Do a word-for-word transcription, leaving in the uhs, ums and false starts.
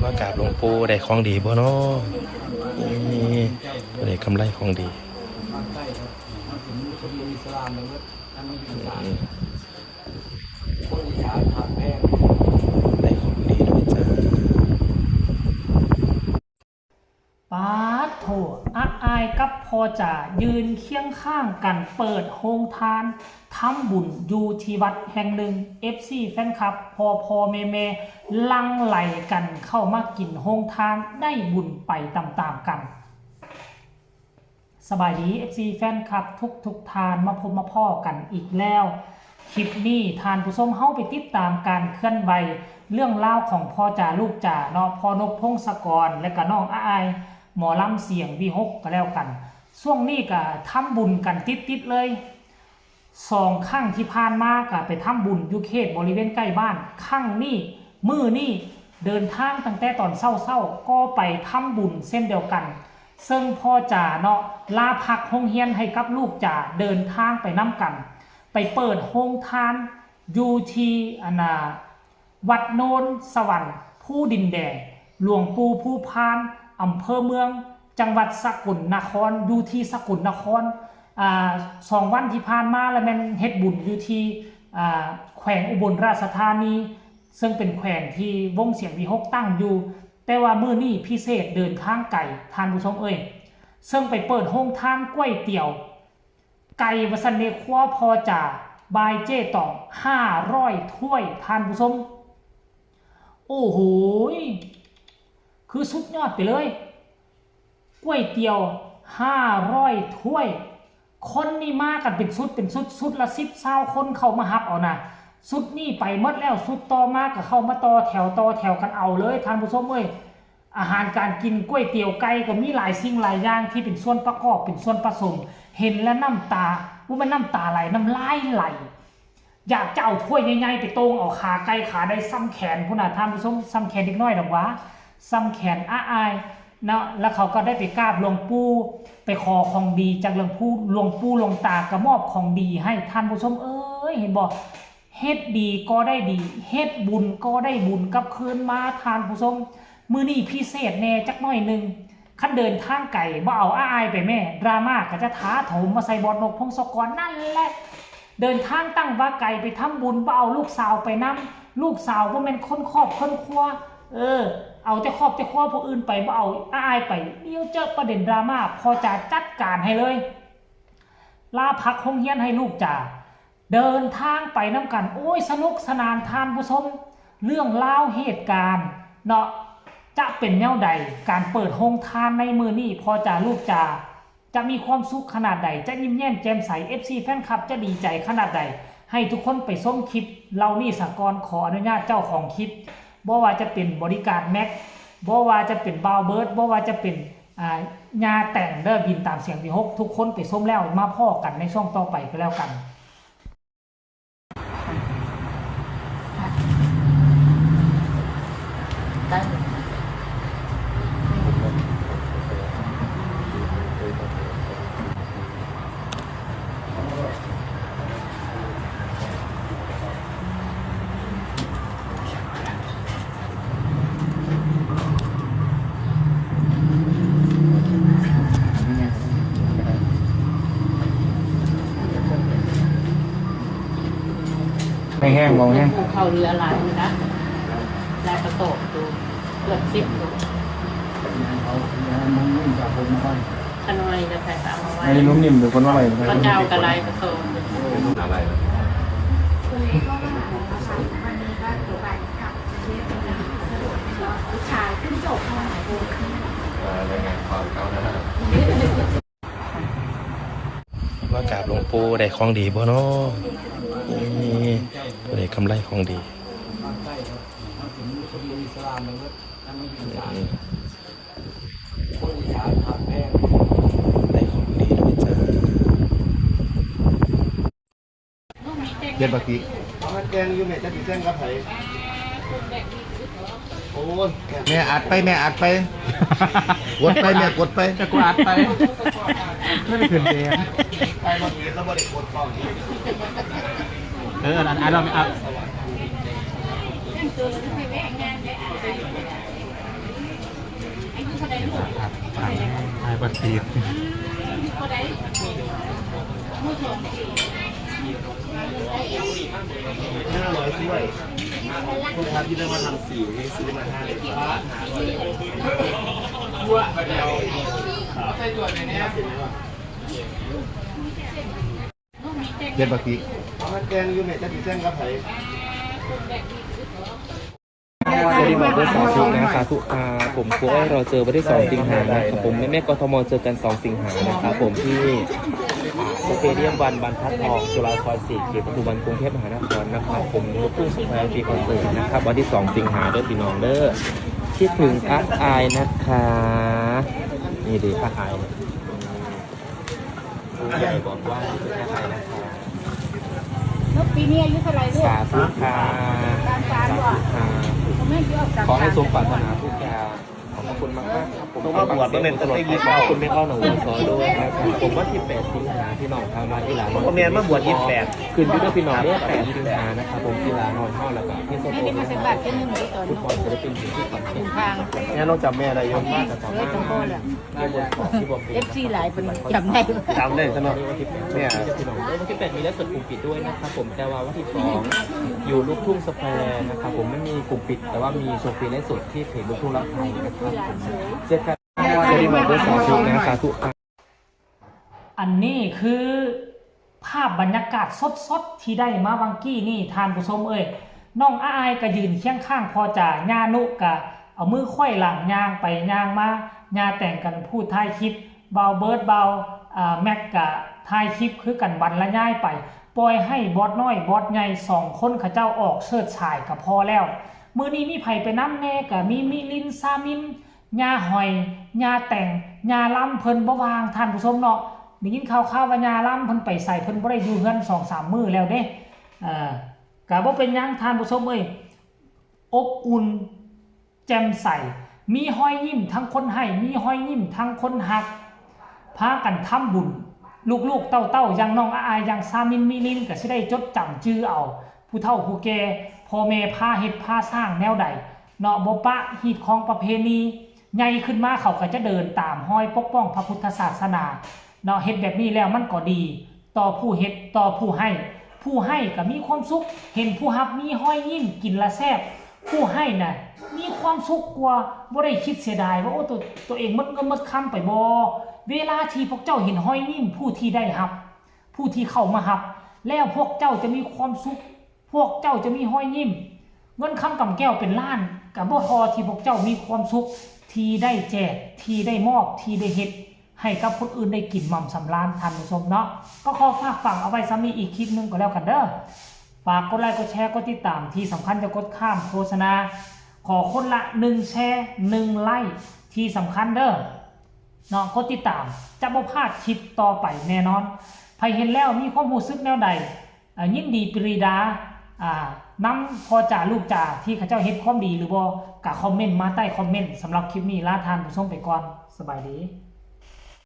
มากราบหลวงปู่ได้ของดีบ่เนาะ นี่ ผู้ใดกำไรของดี อืม ได้ของดีด้วยจ้า ปาดโถ อาอ้ายกับพ่อจ๋ายืนเคียงข้างกันเปิดโฮงทาน ทำบุญอยู่ที่วัดแห่งหนึ่ง เอฟซี แฟนคลับ พ่อพ่อแม่แม่หลั่งไหลกันเข้ามากินโฮงทานได้บุญไปตามๆกัน สบายดี เอฟซี แฟนคลับทุกๆท่าน มาพบมาพ้อกันอีกแล้ว คลิปนี้ท่านผู้ชมเฮาไปติดตามการเคลื่อนไหวเรื่องราวของพ่อจ๋าลูกจ๋าเนาะ พ่อนกพงศกร และก็น้องอ้ายหมอลำเสียงวิหกก็แล้วกัน ช่วงนี้ก็ทำบุญกันติดๆเลย สองครั้งที่ผ่านมาก็ไปทำบุญอยู่เขตบริเวณใกล้บ้าน ครั้งนี้มื้อนี้เดินทางตั้งแต่ตอนเช้าๆ ก็ไปทำบุญเช่นเดียวกัน ซึ่งพ่อจ๋าเนาะลาพักโฮงเฮียนให้กับลูกจ๋าเดินทางไปนำกัน ไปเปิดโฮงทานอยู่ที่อันน่ะ วัดโนนสวรรค์ภูดินแดง หลวงปู่ภูพาน อำเภอเมือง จังหวัดสกลนคร อยู่ที่สกลนคร อ่า สองวันที่ผ่านมาแล้วแม่นเฮ็ดบุญอยู่ที่ อ่า แขวงอุบลราชธานี ซึ่งเป็นแขวงที่วงเสียงวิหกตั้งอยู่ แต่ว่ามื้อนี้พิเศษเดินทางไกล ท่านผู้ชมเอ้ย ซึ่งไปเปิดโฮงทานก๋วยเตี๋ยว ไก่วาสันเนครัวพอจ่า บายเจ้ตอง ห้าร้อยถ้วย ท่านผู้ชม โอ้โหย คือสุดยอดไปเลย ก๋วยเตี๋ยว ห้าร้อยถ้วย คนนี่มากันเป็นชุดเป็นชุด ชุดละสิบซาวคนเข้ามาฮับเอานะ ชุดนี่ไปหมดแล้ว ชุดต่อมาก็เข้ามาต่อแถวต่อแถวกันเอาเลย ท่านผู้ชมเอ้ย อาหารการกินก๋วยเตี๋ยวไก่ก็มีหลายสิ่งหลายอย่างที่เป็นส่วนประกอบเป็นส่วนผสม เห็นแล้วน้ำตา บ่แม่นน้ำตาไหล น้ำลายไหล อยากจะเอาถ้วยใหญ่ๆไปโต้งเอาขาไก่ขาได้ส่ำแขนพุ้นน่ะ ท่านผู้ชม ส่ำแขนเด็กน้อยดอกหวา ส่ำแขนอ้ายๆเนาะ แล้วเขาก็ได้ไปกราบหลวงปู่ ไปขอของดีจากหลวงปู่ หลวงปู่หลวงตาก็มอบของดีให้ ท่านผู้ชมเอ้ย เห็นบ่ เฮ็ดดีก็ได้ดี เฮ็ดบุญก็ได้บุญกลับคืนมา ท่านผู้ชม มื้อนี้พิเศษแน่จักหน่อยหนึ่ง คันเดินทางไกล บ่เอาอ้ายไปแม่ ดราม่าก็จะถาโถมมาใส่บอสนกพงศกรนั่นแหละ เดินทางตั้งว่าไกลไปทำบุญ บ่เอาลูกสาวไปนำ ลูกสาวบ่แม่นคนครอบคนครัว เออ เอาแต่ครอบแต่ครัวผู้อื่นไป บ่เอาอ้ายไป เดี๋ยวเจอประเด็นดราม่า พ่อจ๋าจัดการให้เลย ลาพักโฮงเฮียนให้ลูกจ๋า เดินทางไปนำกัน โอ้ย สนุกสนานท่านผู้ชม เรื่องราวเหตุการณ์เนาะ จะเป็นแนวใด การเปิดโฮงทานในมื้อนี้ พ่อจ๋าลูกจ๋า จะมีความสุขขนาดใด จะยิ้มแย้มแจ่มใส เอฟซี แฟนคลับจะดีใจขนาดใด ให้ทุกคนไปชมคลิปเหล่านี้ซะก่อน ขออนุญาตเจ้าของคลิป บ่ว่าจะเป็นบอดี้การ์ดแม็ก บ่ว่าจะเป็นบ่าวเบิร์ด บ่ว่าจะเป็น อ่า ย่าแต่งเด้อ บินตามเสียงวิหก ทุกคนไปชมแล้วมาพ้อกันในช่วงต่อไปก็แล้วกัน ไม่แห้ง บ่แห้ง เขาเหลือหลายอยู่นะ หลายกระสอบอยู่ เกือบสิบอยู่ ขน้อยก็ใส่ตามเอาไว้ อันนี้นุ่มนิ่มหรือคนว่าอะไร พระเจ้าก็หลายกระสอบ อะไร มากราบหลวงปู่ได้ของดีบ่เนาะ นี่ ผู้ใดกำไรของดี ได้ของดีด้วยจ้า เฮ็ดบักกี้ เอามาแต่งอยู่แม่ จักสิแต่งกับไผ โอ้ย แม่อัดไป แม่อัดไป กดไป แม่กดไป แต่กูอัดไป ไม่ได้ขึ้นเดน ไปบ่เห็นแล้วบ่ได้กดกล้อง เออ อัน อัน อัน อัน อัน แต่งตัวแล้วทำไมแม่งานไม่อัด เ หายปฏิด ห้าร้อยถ้วยลูกค้าที่เริ่มมาทำสีนี่ซื้อมาห้าเลย เจ็ดปฏิด เอามาแกงอยู่เนี่ยจะติดแจ้งกับไผ สวัสดีครับด้วยสาธุนะสาธุอ่าผมครูอ้อยเราเจอวันที่สองสิงหานะครับผมแม่แม่กทมเจอกันสองสิงหานะครับผมที่สเตเดียมวันบรรทัดทองจุฬาซอยสี่เขตปทุมวันกรุงเทพมหานครนะครับผมลูกทุ่งสแควร์ฟรีคอนเสิร์ตนะครับวันที่สองสิงหาเด้อพี่น้องเด้อคิดถึงอาอายนะคะนี่เด้ออาอาย ผู้ใหญ่บอกว่าให้ไปนะคะ นกปีนี้อายุเท่าไหร่ลูก สาธุค่ะ สามสาม สา ว่ะ ธุค่ะ ผมไม่ยอมสาม ขอให้ สาม สมปรารถนาทุกอย่างขอบพระคุณมากมากๆครับผม ต้องมาบวชมาเป็น ตลอด ตั้งแต่ ขอบคุณแม่อ้อหนองบัวซอด้วยนะครับผมวันที่แปดสิงหาพี่น้องทางมาที่ร้าน พ่อแม่มาบวชยี่สิบแปด ขึ้นอยู่ด้วยพี่น้องเด้อแปดสิงหานะครับผมที่ร้านนอนเฮาแล้วก็ที่ส ไม่ ตู ได้มาใส่บาตรแค่นี้หนูตอน ทุก นก คนจะได้เป็นสิ่งที่ฝันเห็น ทาง เนี่ยน้องจำแม่ได้ยัง มากแต่ต่อมา เออจังพ่อแหละ ในบทของที่บอก เอฟซีหลายเป็นจำได้ จำได้ซะเนาะเนี่ย พี่น้องเด้อวันที่แปดมีไลฟ์สดกลุ่มปิดด้วยนะครับผมแต่ว่าวันที่สองอยู่ลูกทุ่งสแควร์นะครับผมไม่มีกลุ่มปิด แต่ว่ามีโชว์ฟรีไลฟ์สดที่เพจลูกทุ่งรักไทยนะครับผมเจอกัน สวัสดีครับ สาธุนะสาธุ อันนี้คือภาพบรรยากาศสดๆ ที่ได้มาวังกี้นี่ท่านผู้ชมเอ้ย น้องอาอายก็ยืนเคียงข้างพ่อจ๋าย่านุก็เอามือไขว้หลังย่างไปย่างมาย่าแต่งกันพูดท้ายคลิปเบาเบิร์ดเบาอ่าแม็กกะท้ายคลิปคือกันบรรยายไป ปล่อยให้บอสน้อยบอสใหญ่สองคนเขาเจ้าออกเชิดฉายกับพ่อแล้ว มื้อนี้มีไผไปน้ำแน่กะมีมิลินซามิน ญาหอย ญาแต่ง ญาล้ำเพิ่นบ่ว่างท่านผู้ชมเนาะ ได้ยินข่าวๆว่าญาล้ำเพิ่นไปใส่เพิ่นบ่ได้อยู่เฮือนสองสามมื้อแล้วเด้ เอ่อ ก็บ่เป็นหยังท่านผู้ชมเอ้ย อบอุ่น แจ่มใส มีฮอยยิ้มทั้งคนให้ มีฮอยยิ้มทั้งคนฮัก พากันทำบุญ ลูกๆเต้าๆอย่างน้องอาอายอย่างซามินมิลินก็สิได้จดจำจื่อเอา ผู้เฒ่าผู้แก่พ่อแม่พาเฮ็ดพาสร้างแนวใด เนาะบ่ปะฮีตของประเพณี ใหญ่ขึ้นมาเขาก็จะเดินตามฮอยปกป้องพระพุทธศาสนา เนาะเฮ็ดแบบนี้แล้วมันก็ดี ต่อผู้เฮ็ดต่อผู้ให้ ผู้ให้ก็มีความสุข เห็นผู้รับมีฮอยยิ้มกินละแซบ ผู้ให้น่ะมีความสุขกว่าบ่ได้คิดเสียดายว่าโอ้ตัวตัวเองหมดเงินหมดคำไปบ่ เวลาที่พวกเจ้าเห็นฮอยยิ้มผู้ที่ได้รับ ผู้ที่เข้ามารับ แล้วพวกเจ้าจะมีความสุข พวกเจ้าจะมีฮอยยิ้ม เงินคำกำแก้วเป็นล้านก็บ่ทอที่พวกเจ้ามีความสุข ที่ได้แจกที่ได้มอบที่ได้เฮ็ดให้กับคนอื่นได้กินหม่ำสำราญท่านผู้ชมเนาะ ก็ขอฝากฝังเอาไว้ซ้ำนี้อีกคลิปหนึ่งก็แล้วกันเด้อ ฝากกดไลค์กดแชร์กดติดตามที่สำคัญจะกดข้ามโฆษณา ขอคนละหนึ่งแชร์หนึ่งไลค์ที่สำคัญเด้อ เนาะกดติดตามจะบ่พลาดคลิปต่อไปแน่นอน ใครเห็นแล้วมีความรู้สึกแนวใดอ่ายินดีปรีดาอ่านำพ่อจ๋าลูกจ๋าที่เขาเจ้าเฮ็ดความดีหรือบ่ก็คอมเมนต์มาใต้คอมเมนต์สำหรับคลิปนี้ลาท่านผู้ชมไปก่อน สบายดี